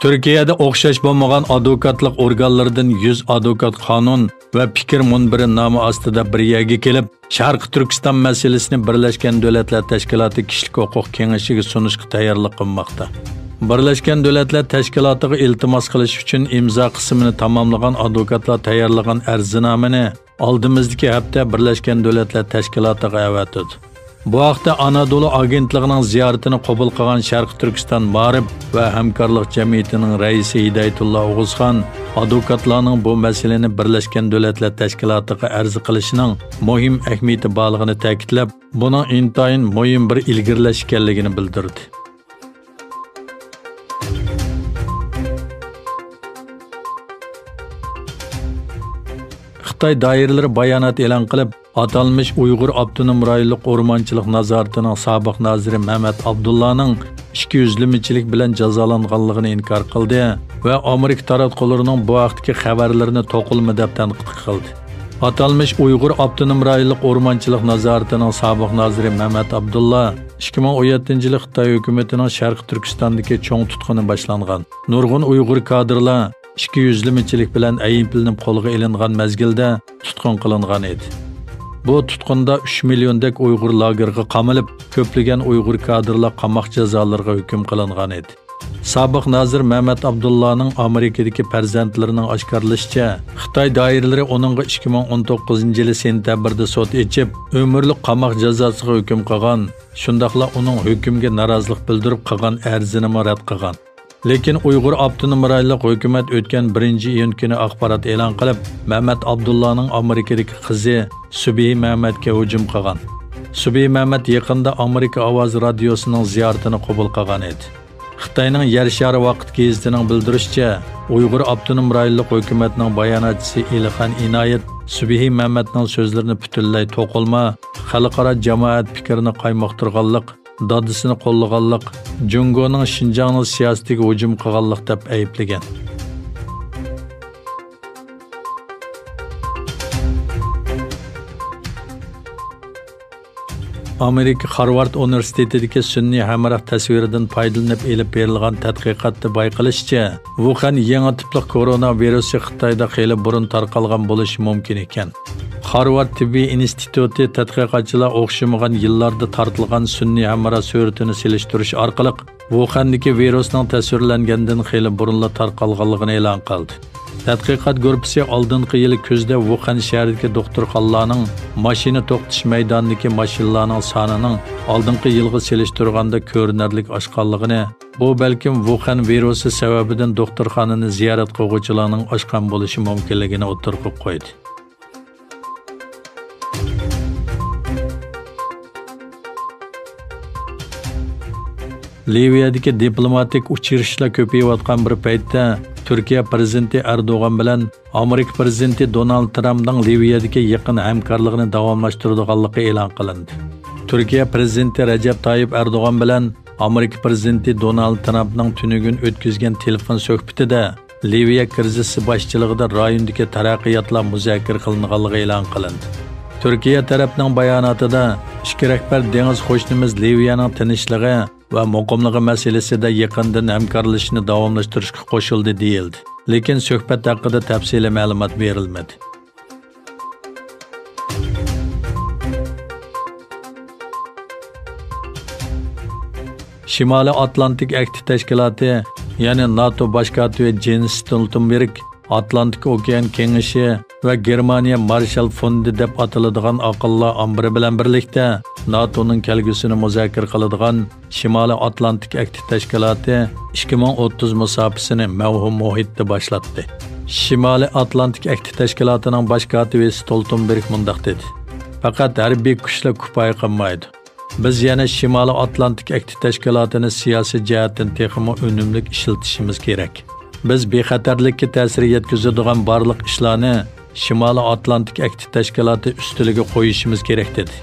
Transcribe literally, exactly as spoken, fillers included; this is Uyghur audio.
تۈركىيەدە ئوخشاش بولمىغان ئادۋوكاتلىق ئورگانلىرىدىن يۈز ئادۋوكات قانۇن ۋە پىكىر مۇنبىرى نامى ئاستىدا بىر يەرگە كېلىپ، شەرقىي تۈركىستان مەسىلىسىنى بىرلەشكەن دۆلەتلەر تەشكىلاتى كىشىلىك ھوقۇق كېڭىشىگە سۇنۇشقا تەييارلىق قىلماقتا. بىرلەشكەن دۆلەتلەر تەشكىلاتىغا ئىلتىماس قىلىش ئۈچۈن ئىمزا قىسمىنى تاماملىغان ئادۋوكاتلار تەييارلىغان ئەرزنامىنى ئالدىمىزدىكى ھەپتە بىرلەشكەن دۆلەتلەر تەشكىلاتىغا ئەۋەتىدۇ. بۇ ھەقتە ئانادولۇ ئاگېنتلىقىنىڭ زىيارىتىنى قوبۇل قىلغان شەرقىي تۈركىستان مائارىپ ۋە ھەمكارلىق جەمئىيىتىنىڭ رەئىسى ھىدايەتۇللا ئوغۇزخان ئادۋوكاتلارنىڭ بۇ مەسىلىنى بىرلەشكەن دۆلەتلەر تەشكىلاتىغا ئەرز قىلىشىنىڭ مۇھىم ئەھمىيىتى بارلىقىنى تەكىتلەپ، بۇنىڭ ئىنتايىن مۇھىم بىر ئىلگىرىلەش ئىكەنلىكىنى بىلدۈردى. خىتاي دائىرىلىرى بايانات ئېلان قىلىپ، ئاتالمىش ئۇيغۇر ئاپتونوم رايونلۇق ئورمانچىلىق نازارىتىنىڭ سابىق نازىرى مەمەت ئابدۇللانىڭ ئىككى يۈزلىمىچىلىك بىلەن جازالانغانلىقىنى ئىنكار قىلدى ۋە ئامېرىكا تاراتقۇلىرىنىڭ بۇ ھەقتىكى خەۋەرلىرىنى توقۇلما دەپ تەنقىد قىلدى. ئاتالمىش ئۇيغۇر ئاپتونوم رايونلۇق ئورمانچىلىق نازارىتىنىڭ سابىق نازىرى مەمەت ئابدۇللا ئىككى مىڭ ئون يەتتىنچى يىلى خىتاي ھۆكۈمىتىنىڭ شەرقىي تۈركىستاندىكى چوڭ تۇتقۇنى باشلانغان نۇرغۇن ئۇيغۇر كادىرلار ئىككى يۈزلىمىچىلىك بىلەن ئەيىبلىنىپ قولغا ئېلىنغان مەزگىلدە تۇتقۇن قىلىنغان ئىدى. بۇ تۇتقۇندا ئۈچ مىليوندەك ئۇيغۇر لاگېرغا قامىلىپ، كۆپلىگەن ئۇيغۇر كادىرلار قاماق جازالىرىغا ھۆكۈم قىلىنغان ئىدى. سابىق نازىر مەمەت ئابدۇللانىڭ ئامېرىكىدىكى پەرزەنتلىرىنىڭ ئاشكارىلىشىچە، خىتاي دائىرىلىرى ئۇنىڭغا ئىككى مىڭ ئون توققۇزىنچى يىلى سېنتەبىردا سوت ئېچىپ، ئۆمۈرلۈك قاماق جازاسىغا ھۆكۈم قىلغان، شۇنداقلا ئۇنىڭ ھۆكۈمگە نارازىلىق بىلدۈرۈپ قىلغان ئەرزىنىمۇ رەت قىلغان. لېكىن ئۇيغۇر ئاپتونوم رايونلۇق ھۆكۈمەت ئۆتكەن بىرىنچى ئىيۇن كۈنى ئاخبارات ئېلان قىلىپ، مەمەت ئابدۇللانىڭ ئامېرىكىدىكى قىزى سۈبھى مەمەتكە ھۇجۇم قىلغان. سۈبھى مەمەت يېقىندا ئامېرىكا ئاۋازى رادىيوسىنىڭ زىيارىتىنى قوبۇل قىلغان ئىدى. خىتاينىڭ يەر شارى ۋاقىت گېزىتىنىڭ بىلدۈرۈشىچە، ئۇيغۇر ئاپتونوم رايونلۇق ھۆكۈمەتنىڭ باياناتچىسى ئېلىخان ئىنايەت سۈبھى مەمەتنىڭ سۆزلىرىنى پۈتۈنلەي توقۇلما، خەلقئارا جامائەت پىكرىنى قايمۇقتۇرغانلىق، دادىسىنى قوللىغانلىق، جۇڭگونىڭ شىنجاڭنىڭ سىياسىتىگە ھۇجۇم قىلغانلىق دەپ ئەيىبلىگەن. ئامېرىكا خارۋارد ئۇنىۋېرسىتېتىدىكى سۈنئىي ھەمراھ تەسۋىرىدىن پايدىلىنىپ ئېلىپ بېرىلغان تەتقىقاتتا بايقىلىشىچە، ۋۇخەن يېڭى تىپلىق كورونا ۋىرۇسى خىتايدا خېلى بۇرۇن تارقالغان بولۇشى مۇمكىن ئىكەن. خارۋارد تېببىي ئىنستىتۇتى تەتقىقاتچىلار ئوخشىمىغان يىللاردا تارتىلغان سۈنئىي ھەمراھ سۈرىتىنى سېلىشتۇرۇش ئارقىلىق، ۋۇخەندىكى ۋىرۇسنىڭ تەسۋىرلەنگەندىن خېلى بۇرۇنلا تارقالغانلىقىنى ئېلان قىلدى. تەتقىقات گۇرۇپپىسى ئالدىنقى يىلى كۈزدە ۋۇخەن شەھىرىدىكى دوختۇرخانىلارنىڭ ماشىنا توختىتىش مەيدانىدىكى ماشىنىلارنىڭ سانىنىڭ ئالدىنقى يىلغا سېلىشتۇرغاندا كۆرۈنەرلىك ئاشقانلىقىنى، بۇ بەلكىم ۋۇخەن ۋىرۇسى سەۋەبىدىن دوختۇرخانىنى زىيارەت قىلغۇچىلارنىڭ ئاشقان بولۇشى مۇمكىنلىكىنى ئوتتۇرىغا قويدى. لىۋىيەدىكى دىپلوماتىك ئۇچرىشىشلار كۆپىيىۋاتقان بىر پەيتتە، تۈركىيە پىرېزىدېنتى ئەردوغان بىلەن ئامېرىكا پىرېزىدېنتى دونالد ترامپنىڭ لىۋىيەدىكى يېقىن ھەمكارلىقىنى داۋاملاشتۇرىدىغانلىقى ئېلان قىلىندى. تۈركىيە پىرېزىدېنتى رەجەپ تايىپ ئەردوغان بىلەن ئامېرىكا پىرېزىدېنتى دونالد ترامپنىڭ تۈنۈگۈن ئۆتكۈزگەن تېلېفون سۆھبىتىدە، لىۋىيە كىرىزىسى باشچىلىقىدا رايوندىكى تەرەققىياتلار مۇزاكىرە قىلىنغانلىقى ئېلان قىلىندى. تۈركىيە تەرەپنىڭ باياناتىدا، ئىككى رەھبەر دېڭىز قوشنىمىز لىۋىيەنىڭ تىنچلىقى ۋە مۇقىملىقى مەسىلىسىدە يېقىندىن ھەمكارلىشىشنى داۋاملاشتۇرۇشقا قوشۇلدى، دېيىلدى. لېكىن سۆھبەت ھەققىدە تەپسىلىي مەلۇمات بېرىلمىدى. شىمالىي ئاتلانتىك ئەھدى تەشكىلاتى، يەنى ناتو باش كاتىپى جېنس ستولتېنبېرگ، ئاتلانتىك ئوكيان كېڭىشى ۋە گېرمانىيە مارشال فوندى دەپ ئاتىلىدىغان ئاقىللار ئامبىرى بىلەن بىرلىكتە ناتونىڭ كەلگۈسىنى مۇزاكىرە قىلىدىغان شىمالىي ئاتلانتىك ئەھدى تەشكىلاتى ئىككى مىڭ ئوتتۇز مۇساپىسىنى مەۋھۇم مۇھىتتا باشلاتتى. شىمالىي ئاتلانتىك ئەھدى تەشكىلاتىنىڭ باش كاتىپى ستولتېنبېرگ مۇنداق دېدى: «پەقەت ھەربىي كۈچلەر كۇپايە قىلمايدۇ. بىز يەنە شىمالىي ئاتلانتىك ئەھدى تەشكىلاتىنى سىياسىي جەھەتتىن تېخىمۇ ئۈنۈملۈك ئىشلىتىشىمىز كېرەك. بىز بىخەتەرلىككە تەسىر يەتكۈزىدىغان بارلىق ئىشلارنى شىمالىي ئاتلانتىك ئەھدى تەشكىلاتى ئۈستىلىگە قويۇشىمىز كېرەك» دېدى.